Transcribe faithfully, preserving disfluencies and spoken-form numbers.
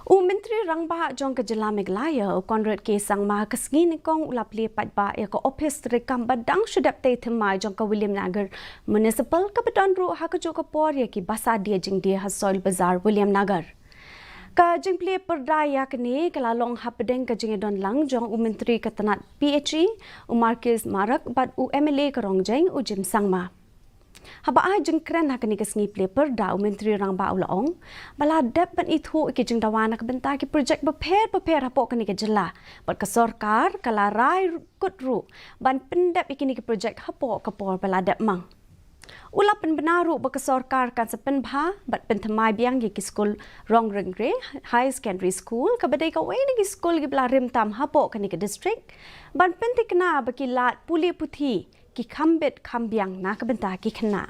U Myntri Rangbah jong ka Jylla Meghalaya, u Conrad K Sangma, ka sngi nyngkong u la plie paidbah ïa ka ophis treikam ba dang shu dep tei thymmai jong ka Williamnagar Municipal, kaba don ruh ha kajuh ka por ïa ki basa die jingdie ha Soil Bazar, Williamnagar. Ka jingplie pyrda ïa kane ka la long hapdeng ka jingïadon lang jong u Myntri ka tnat P H E, u Marcuise Marak, bad u M L A ka Rongjeng, u Jim Sangma. Haba ai jingkren ha kane ka sngi plie pyrda, u Myntri Rangbah u la ong ba la dep ban ithuh ïa ki jingdawa na ka bynta ki projek bapher bapher hapoh kane ka jylla, bad ka sorkar ka la rai kut ruh ban pyndep ïa kine ki projek hapoh ka por ba la dep mang. U la pynbna ruh ba ka sorkar kan sa pynbha bad pynthymmai biang ïa ki skul Rongryngre High Secondary School, kaba dei kawei na ki skul kiba la rim tam hapoh kane ka district, ban pynthikna ba ki lad pule puthi ki kham bit kham biang na ka bynta ki khynnah.